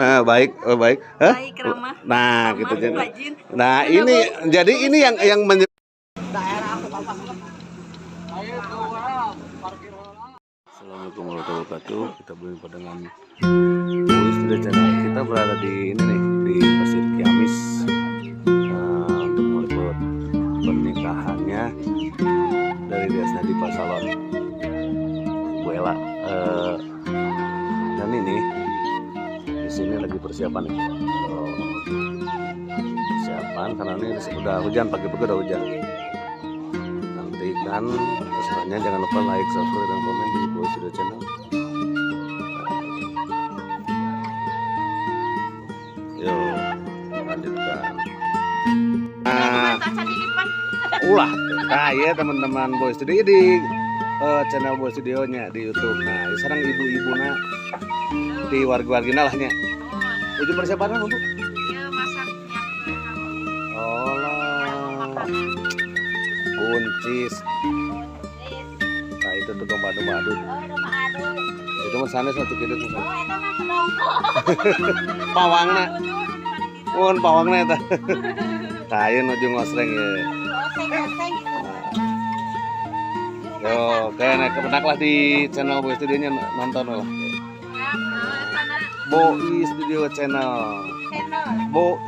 Baik, oh, baik. Hah? Baik, ramah. Nah, Ramah, gitu jadi. rajin. Nah, ini jadi ini yang Assalamualaikum warahmatullahi wabarakatuh. Kita berjumpa dengan Boy Studio Channel. Kita berada di ini nih, di Pasir Kiamis, untuk meliput pernikahannya dari Desna Diva Salon Bu Ella. Dan ini di sini lagi persiapan nih. Oh, persiapan karena ini udah hujan, pagi-pagi udah hujan. Nantikan pesannya, jangan lupa like, subscribe, dan komen di Boy Studio Channel. Yuk, lanjutkan. Nah, ulah. Nah, ya teman-teman Boy Studio di channel Boy Studio-nya di YouTube. Nah, sekarang ibu-ibu nah di warga-wargina lah nya. Itu persiapan untuk Iya, masak. Oh lah. Buncis. Nah, itu tuh domba-domba adu. Itu mah sanes satu kitu tuh. Pawangna. Mun pawangna eta. Tah ieu nuju ngosreng ye. Yo, kayaknya kepenak lah di channel Boy Studio-nya, nonton lah. Boy Studio Channel. Boy.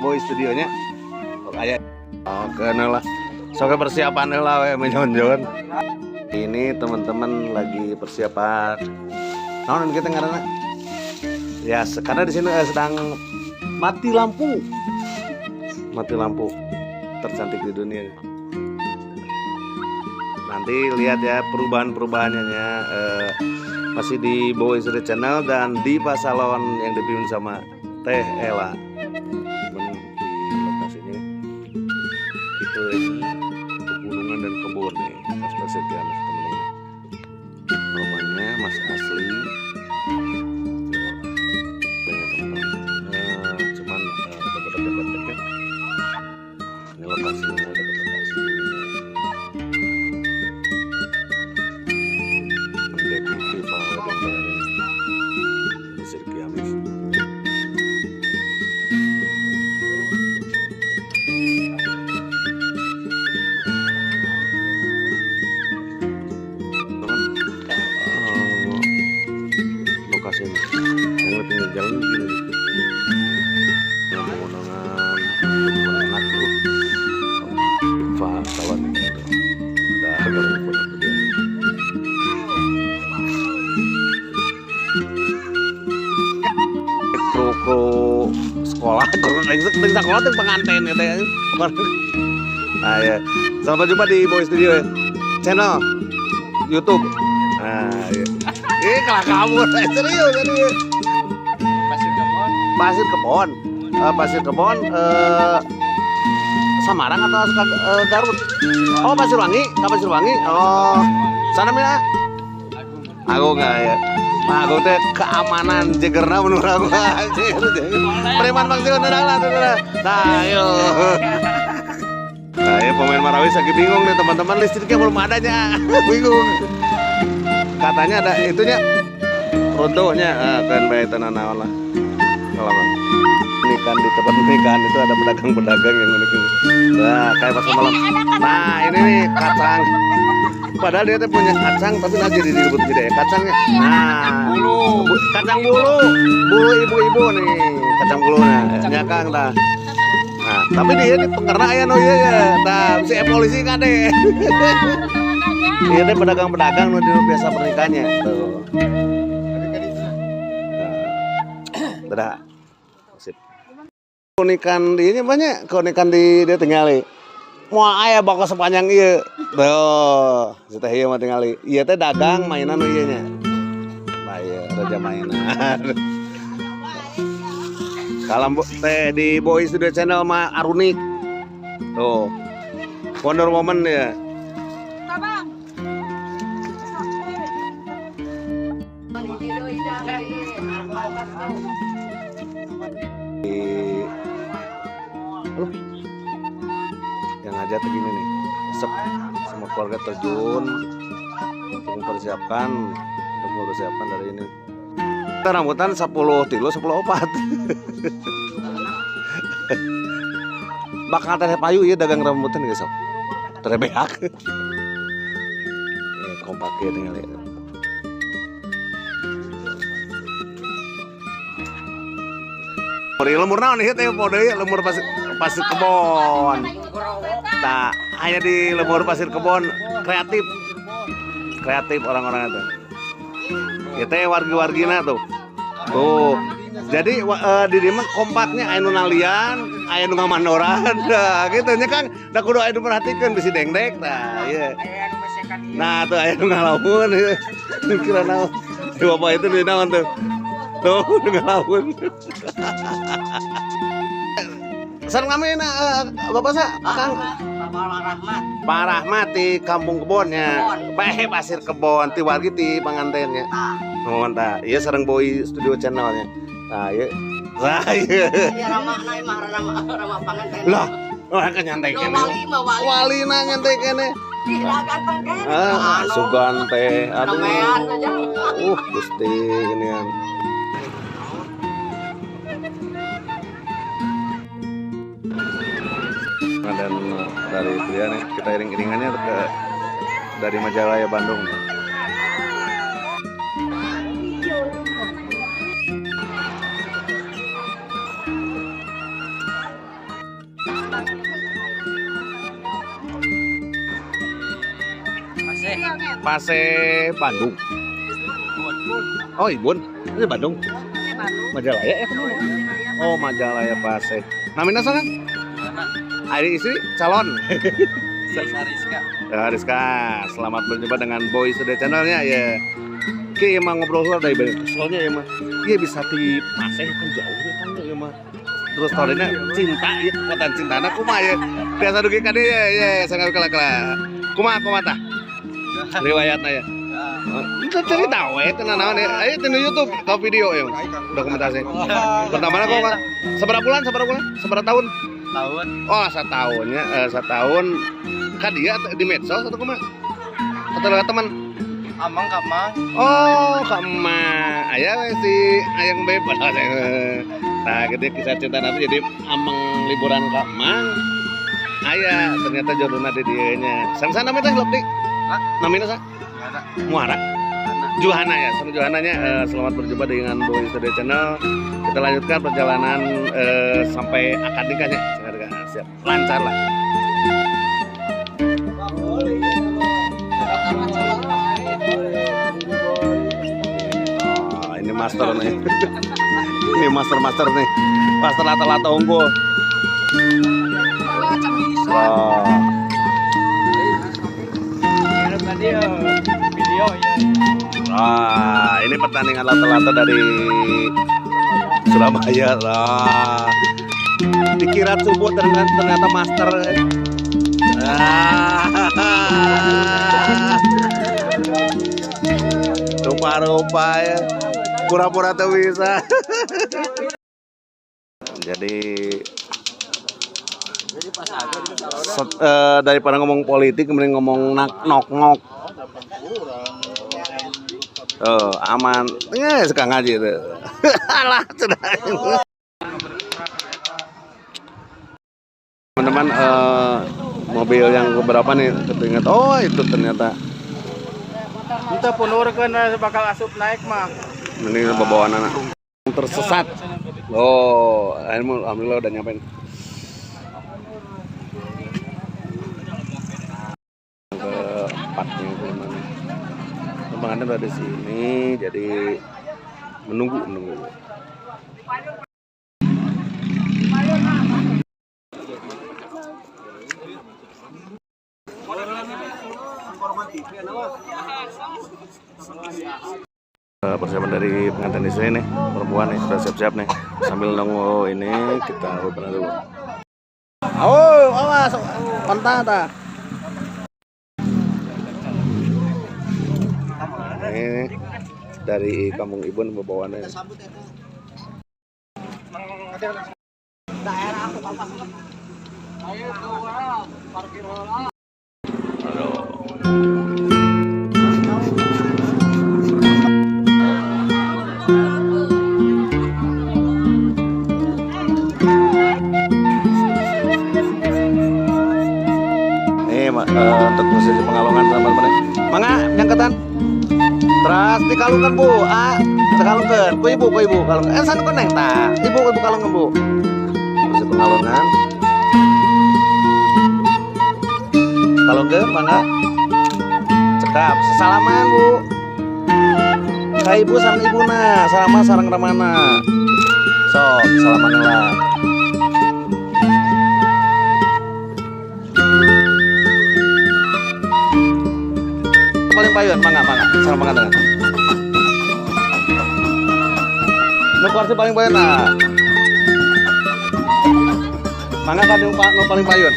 Boy Studio-nya. Oh, aya. Oke, nah lah. Sok persiapan lah we menyon. Ini teman-teman lagi persiapan. Naon kita ngaranna? Ya, karena di sini sedang mati lampu. Mati lampu tercantik di dunia. Nanti lihat ya perubahan-perubahannya ya. Masih di Boy Studio Channel dan di Salon yang dipimpin sama Teh Ella. Temen di lokasinya itu pegunungan dan kebun nih, pas Pasir Kiamis teman-teman. Rumahnya masih asli. Ya, teman-teman. Cuman udah dekat ya. Ini lokasinya dekat lokasi. Deputi Wedding Planner Pasir Kiamis. Teman, lokasinya yang di pinggir jalan gini nih. Yang pegunungan, enak tuh. Diva Salon gitu. Ada harga pun apa dia. Kru-kru sekolah, kru sekolah tuh pengantin gitu ya. Nah ya, sampai jumpa di Boy Studio ya. Channel YouTube. Nah, ya. Ini kalah kamu, serius, serius. Pasir Kebon. Pasir Kebon, Pasir Kebon, Samarang atau Garut? Oh, Pasir Wangi, ke Pasir Wangi. Oh, sana mina? Agung nggak ya? Nah, Agung teh keamanan jegerna menurut aku. Anjir, preman maksudnya lah, lah. Nah, ayo. Nah, ya pemain Marawis lagi bingung nih teman-teman, listriknya belum adanya. Bingung. Katanya ada itunya runtuhnya, kan bae tenan naon lah. Pengalaman. Pernikahan di tempat pernikahan itu ada pedagang-pedagang yang unik ini. Nah, kayak pasar malam. Nah, ini nih kacang. Padahal dia tuh punya kacang, tapi nanti jadi direbut gede ya kacangnya. Nah, bulu. Kacang bulu, bulu ibu-ibu nih, kacang bulu nah, ya Kang tah. Nah, tapi dia di pengerna ya no iya ya. Nah, bisa polisi kan deh. Iya deh pedagang-pedagang nu biasa pernikahannya. Tuh. Nah, dadah. Sip. Keunikan di ini banyak, keunikan di dia tinggali. Moal aya bakal sepanjang ieu. Tuh, si teh ieu mah tingali. Ieu teh dagang mainan nu ieu nya. Nah, ieu raja mainan. Salam teh di Boy Studio Channel mah arunik. Tuh. Wonder Woman ya. Di halo. Yang aja tuh gini nih, resep semua keluarga terjun untuk mempersiapkan dari ini. Kita rambutan 10 3 10 4. Bakal tereh payu ieu dagang rambutan geus sok. Tereh beak. Kompak ieu tinggal ieu. Lemur naon ieu teh podo ieu lemur pasir kebon. Tah, aya di lemur pasir kebon kreatif. Kreatif orang-orang itu. Ieu teh wargi-wargina tuh. Tuh. Jadi di dieu mah kompaknya aya nu nalian, aya nu ngamandoran. Nah, gitu nya Kang. Da kudu aya nu perhatikeun bisi dengdek tah ieu. Nah, tuh aya nu ngalamun ieu. Kira naon. Si bapak itu di naon tuh. Tuh, nu ngalamun. Sareng namina Bapak sa? Kang Bapak Rahmat. Pak Rahmat di Kampung Kebonnya. Bae Pasir Kebon ti wargi ti pangantennya. Nuhun tah. Ieu sareng Boy Studio Channelnya. Tah ieu. Tah ieu. Iya ramah na mah ramah ramah panganten. Lah, orang kan nyantai kene. Wali mah wali. Walina nyantai kene. Ganteng kene. Ah, sugan teh. Aduh. Ramean aja. Gusti ginian. Dan dari pria nih, kita iring-iringannya ke dari Majalaya Bandung. Pase Bandung. Oh, Ibun. Ini Bandung. Majalaya ya kemana? Oh, Majalaya Pase. Namanya siapa? Ari istri calon. Rizka. Ya, Rizka, selamat berjumpa dengan Boy Studio Channelnya ya. Ki emang ngobrol heula dari banyak soalnya ya mah. Iya bisa di Paseh kan jauh ya kan ya mah. Terus storynya cinta ya kekuatan cintana kumaha ya. Biasa dugi ka dieu ya, ya sangat kala-kala. Kumaha kumaha tah? Riwayatna ya. Itu cerita we teu naon ya. Ayo teu YouTube kau video ya. Dokumentasi. Pertama kok seberapa bulan? Seberapa bulan? Seberapa tahun? Tahun. Oh, setahun ya, setahun. Kan dia di medsos atau kumaha? Atau lewat teman? Amang ka Mang. Oh, ka Mang. Aya we si ayang bebas. Nah, gitu kisah cinta nanti jadi amang liburan ka Mang. Aya ternyata jodohna di dieu nya. Sang sana namanya teh Lopdi? Hah? Namina sa? Muara. Juhana ya, sama Juhananya. Selamat berjumpa dengan Boy Studio Channel. Kita lanjutkan perjalanan sampai akad nikahnya. Siap, lancar lah. Oh, ini master nih. Ini master-master nih. Master lata-lata unggul. Oh. Ah, ini pertandingan lata-lata dari Surabaya lah. Dikira subuh ternyata master. Ah. Rupa-rupa ya. Pura-pura tuh bisa. Jadi daripada ngomong politik mending ngomong nok-nok. Oh, aman. Ya, suka ngaji itu. Alah, sudah. Teman-teman, mobil yang keberapa nih? Ketingat. Oh, itu ternyata. Itu punurkeun bakal asup naik mah. Ini bawaan anak tersesat. Oh, alhamdulillah udah nyampe. Ke empatnya kelima. Pengantin udah di sini, jadi menunggu. Persiapan dari pengantin istri nih, perempuan nih sudah siap-siap nih. Sambil nunggu ini kita open dulu. Oh, awas, pantata. Ini dari Kampung Ibun bawaannya. Aduh. Kalungkeun, Bu. Ah, kalungkeun. Ku ibu kalung. Eh, sana koneng tah. Ibu ibu kalungkeun, Bu. Kursi pengalungan. Kalungkeun mangga. Cekap, sesalaman, Bu. Ka ibu sareng ibuna, sama sareng ramana. Sok, salaman lah. Paling payun, mangga, mangga. Salam mangga dengan. Nu kursi paling payun nah. Mangga ka nu paling payun.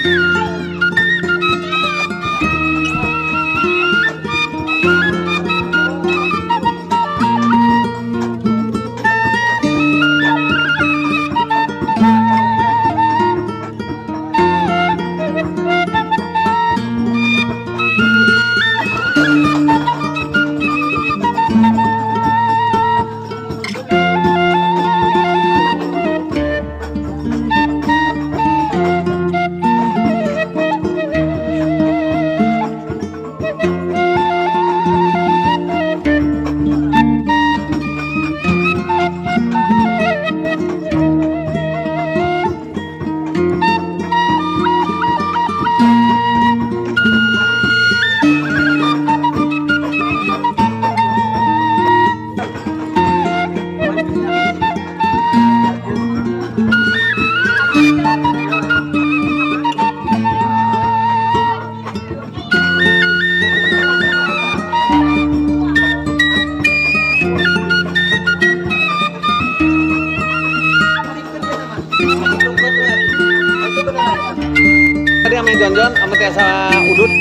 Tadi ame Jonjon, ame tiasa udut.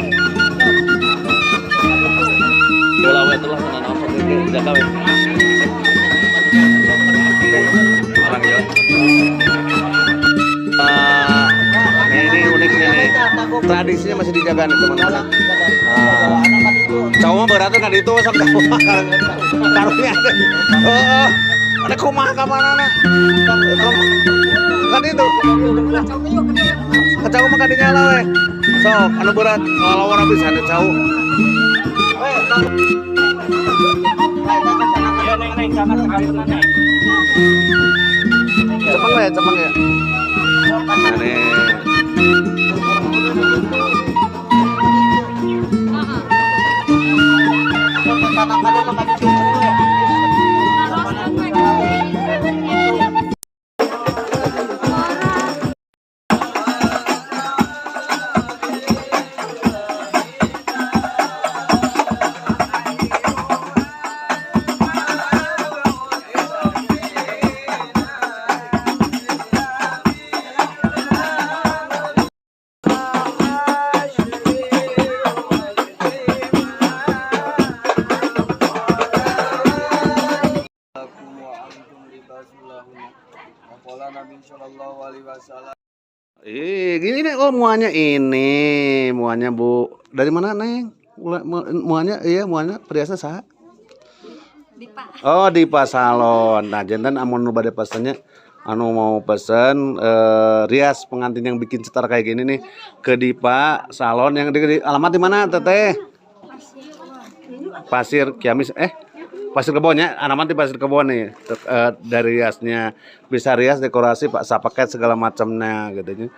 Bola we telah sana naon sok ge jaga we. Orang ya. Ini uniknya nih. Tradisinya masih dijaga nih teman-teman. Cowok mah berat kan itu sok karunya. Heeh. Ada kumaha ka manana? Kan itu. Kacau mah kadinya lah we. Sok anu berat ngalawan habis ada cau. Cepeng we, cepeng ya. Nah, nih. Gini nih, oh muanya ini, muanya Bu. Dari mana Neng? Muanya, iya muanya perhiasan saha? Dipa. Oh, Dipa Salon. Nah, jantan amun nu bade pesennya, anu mau pesen rias pengantin yang bikin cetar kayak gini nih ke Dipa Salon yang di alamat di mana Teteh? Pasir Kiamis, Pasir Kebon ya, alamat di Pasir Kebon nih. Dari riasnya bisa rias dekorasi Pak sapaket segala macamnya gitu.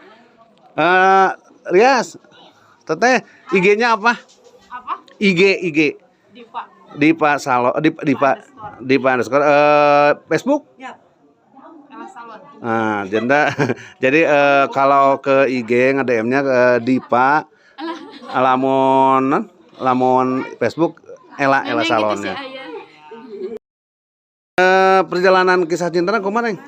Rias, Teteh IG-nya apa? Apa? IG IG. Dipa. Dipa Salon, Dipa Dipa underscore Facebook? Ya. Ella Salon. Nah, janda, jadi kalau ke IG nge-DM-nya ke Dipa, lamun lamun Facebook Ella Ella Memang gitu Salonnya. sih ayah. Perjalanan kisah cinta kumaha, Neng?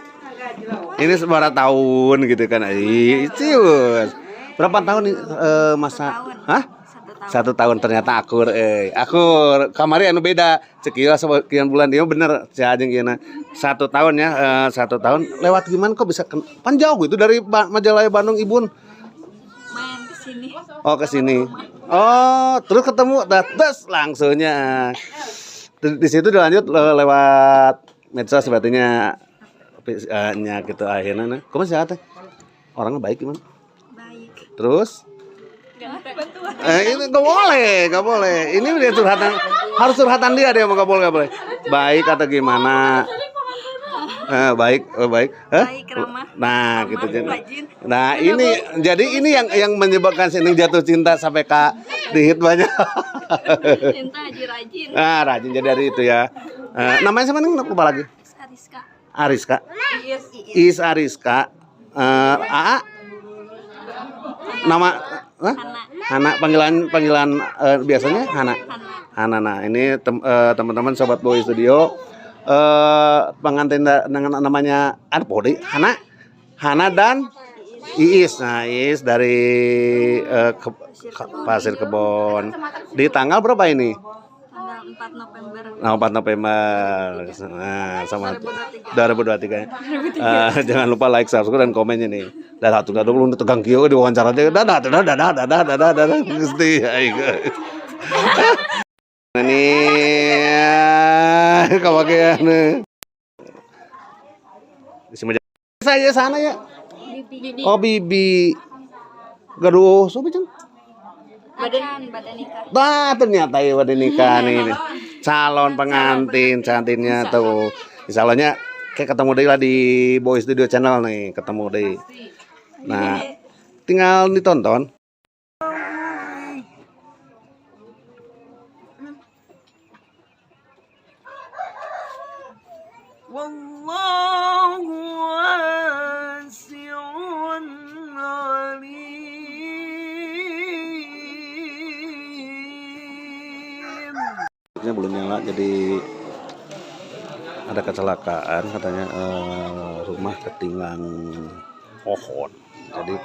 Ini seberapa tahun gitu kan? Ih, cius. Berapa tahun nih masa? Hah? 1 tahun. 1 tahun ternyata akur akur. Kamari anu beda. Cek ieu sekian bulan dia bener si Ajeng ieu 1 tahun ya, 1 tahun lewat gimana kok bisa pan jauh gitu dari Majalaya Bandung Ibun. Main ke sini. Oh, ke sini. Oh, terus ketemu tes langsungnya. Di situ dilanjut lewat medsos berartinya nya gitu akhirnya. Nah, kumaha sih teh? Orangnya baik gimana? Baik. Terus Ini nggak boleh, nggak boleh. Ini dia curhatan, harus curhatan dia mau nggak boleh, nggak boleh. Baik atau gimana? Baik, baik. Baik, ramah. Nah, ramah, gitu jadi. Rajin. Nah, ini jadi ini yang menyebabkan sini jatuh cinta sampai kak dihit banyak. Cinta haji rajin. Nah, rajin jadi dari itu ya. Namanya siapa nih? Lupa lagi. Ariska. Ariska. Iis. Is Ariska. AA. Nama hah? Hana. Hana, panggilan panggilan biasanya Hana. Hana. Hana. Nah, ini teman-teman sobat Boy Studio pengantin dengan namanya Podi, Hana. Hana dan Iis. Nah, Iis dari Pasir Kebon. Di tanggal berapa ini? Tanggal 4 November. Nah, 4 November. Nah, sama 2023. Jangan lupa like, subscribe dan komennya nih. Dadah tuh, dadah lu tegang kieu diwawancara teh. Dadah dadah dadah dadah dadah dadah Gusti aing. Ini kabagian. Di sini saya sana ya. Bibi. Oh, Bibi. Gaduh, sobi ceng. Badan badan nikah. Nah, ternyata ya pada nikah nih. Calon pengantin, cantinnya tuh. Misalnya kayak ketemu deh lah di Boy Studio Channel nih, ketemu deh. Nah, tinggal ditonton. Wallahu wasi'un alim. Ini belum nyala, jadi ada kecelakaan katanya, rumah ketinggalan pohon. Jadi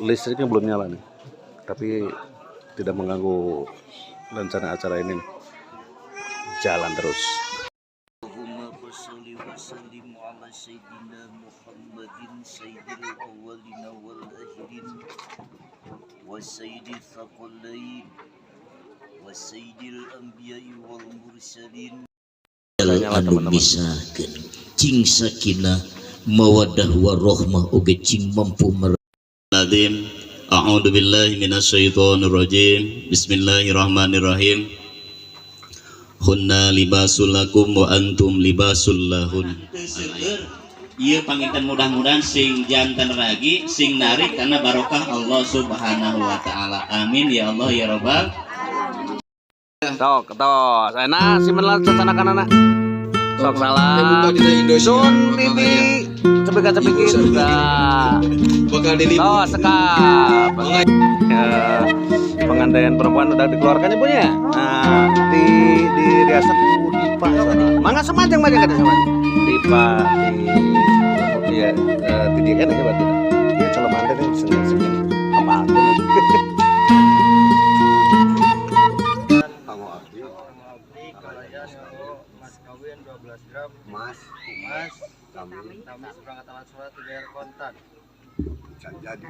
listriknya belum nyala nih, tapi tidak mengganggu rencana acara ini. Jalan terus. Allahumma sholli wa sallim ala sayyidina Muhammadin sayyidil awwalina wal akhirin wa sayyidil thaqalain wa sayyidil anbiya'i wal mursalin. Nyala, Anu teman-teman. Misahkeun cing sakinah mawaddah warahmah oge cing mampu Azim. A'udzu billahi minasyaitonir rajim. Bismillahirrahmanirrahim. Hunna libasul lakum wa antum libasul lahun. Ieu panginten mudah-mudahan sing janten ragi, sing narik karena barokah Allah Subhanahu wa taala. Amin ya Allah ya rabbal Tok, tos. Enak simpen lah cacanakan anak. Sok salam. Sun bibi. Cepika cepikin. Nah. Bakal diliput. Oh, sekap. Pengantin perempuan udah dikeluarkan ibunya. Nah, di riasan ku Dipa. Mangga semajang majang kata sama. Dipa di iya di dia kan ya berarti. Dia calon manten ya sini sini. Apa aku nih? Kamu abdi Abdi kalaya mas kawin 12 gram mas mas kami kami seberangkat alat sholat dibayar kontan. Bisa jadi.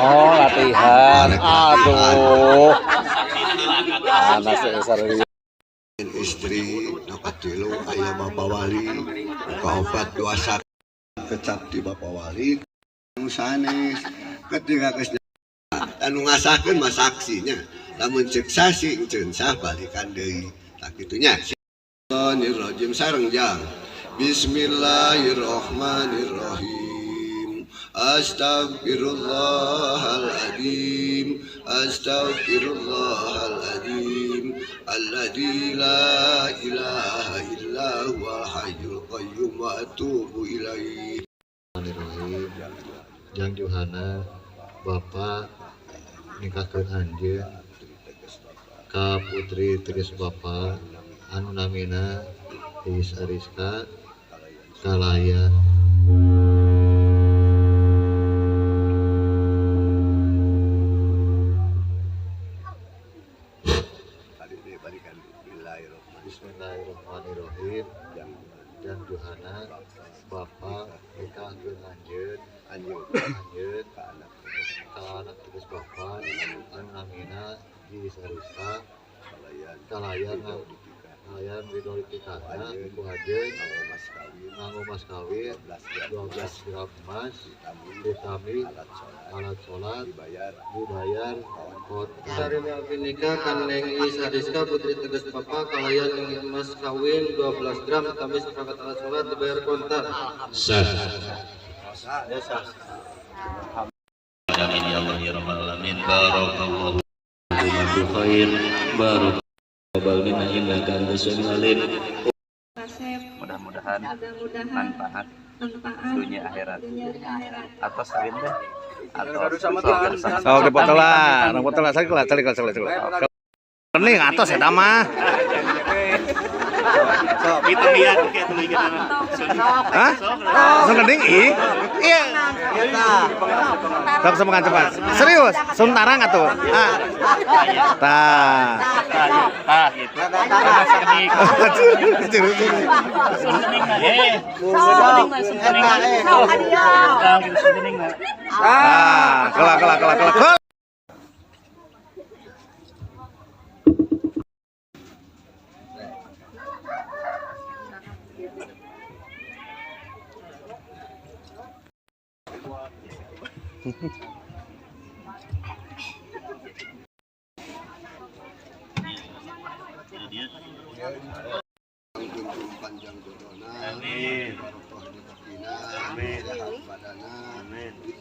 Oh, latihan. Aduh. Anak serius. Istri nu katilu aya bapak wali, nu kaopat dua sak kecap di bapak wali nu sanes ketika geus anu ngasahkeun mah saksinya, lamun ceuk saksi enceun sah balikan deui, tah kitunya. Bismillahirrahmanirrahim sareng jang. Bismillahirrahmanirrahim. Astagfirullahaladzim, Astagfirullahaladzim, alladzi la ilaha illa huwal hayyul qayyum wa atubu ilaih. Bismillahirrahmanirrahim. Jang Johana, Bapak nikahkeun anjeun ka putri tegas Bapak anu namina Iis Ariska kalayan Tadi dia balikan. Bismillahirrahmanirrahim. Bismillahirrahmanirrahim. Jang Johana, Bapak nikahkeun anjeun Anjeun anjeun ka anak ka anak tegas Bapak anu namina Iis Ariska kalayan kalayan ridho dipika Kalayan ridho nikahna ku anjeun nganggo mas kawin 12 gram emas ditambih alat sholat dibayar kontan. Sarimi abdi nikah ka Neng Iis Ariska putri Teges Papa kalayan emas kawin 12 gram ditambih seperangkat alat sholat dibayar kontan. Sah. Ya sah. Amin ya Allah ya rabbal alamin. Barakallahu fi khair. Barakallahu minna innaka antas samiul alim. Mudah-mudahan manfaat dunia akhirat. Atos kawin teh. Atos. Sok dipoto lah, dipoto lah, calik lah, calik lah, calik lah. Kening atos eta mah. Itu lihat kayak tulisan. Hah? Langsung kening ih. Iya. Sok semangat cepat. Serius, sun tarang atuh. Ah. Tah. Tah gitu. Ah, kelak kelak kelak kelak. Kunjung panjang jodona, Amin. barokah di kakina, sehat badana,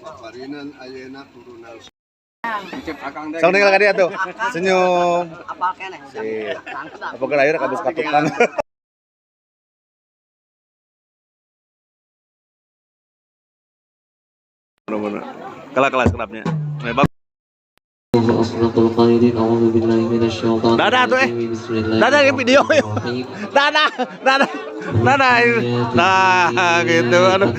paparinan ayeuna turunan. Sok ninggal ka dia tuh. Senyum. Sip. Apa geura ayeuna kabus ka tukang. Bener-bener. Kelak kelas kelapnya. Nih, Dadah tuh eh. Dadah ini video ya. Dadah, dadah, dadah. Nah, gitu aduh.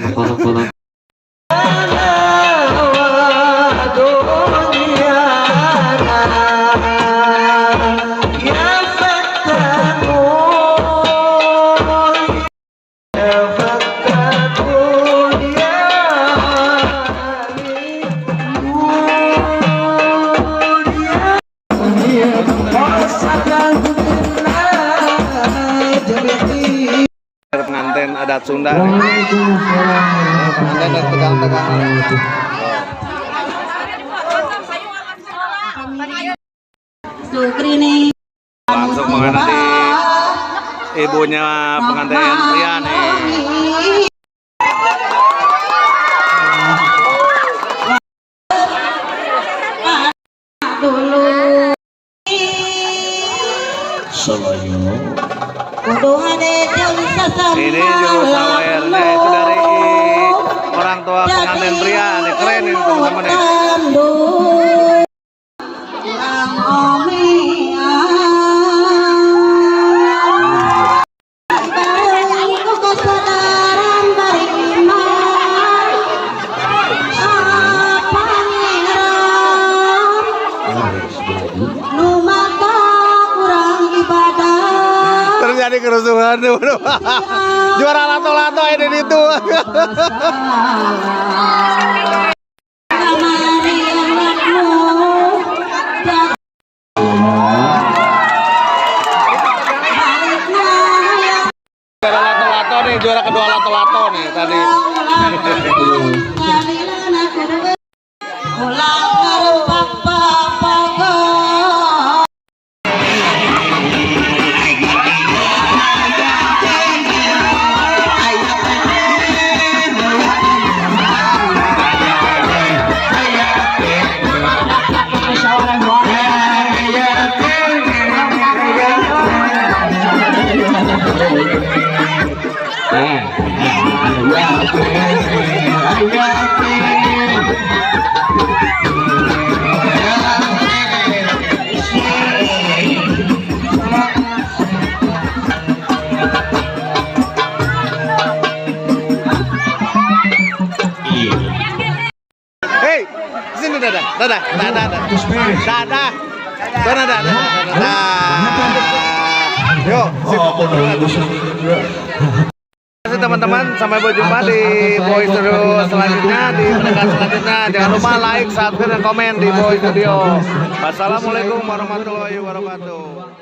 Pengantin adat Sunda nih. Pengantin dan tegang-tegang. Langsung mengenai ibunya pengantin pria nih. Ini juru sawernya itu dari orang tua pengantin pria nih, keren ini teman-teman nih. Terjadi kerusuhan tuh. Juara lato-lato ini itu. Juara lato-lato nih, juara kedua lato-lato nih tadi. Hei, sini dadah, dadah, dadah, dadah, dadah, dadah, dadah, dadah. Yuk, sip. Terima kasih teman-teman, sampai berjumpa di Boy Studio selanjutnya, di pendengar selanjutnya. Jangan lupa like, subscribe, dan komen di Boy Studio. Wassalamualaikum warahmatullahi wabarakatuh.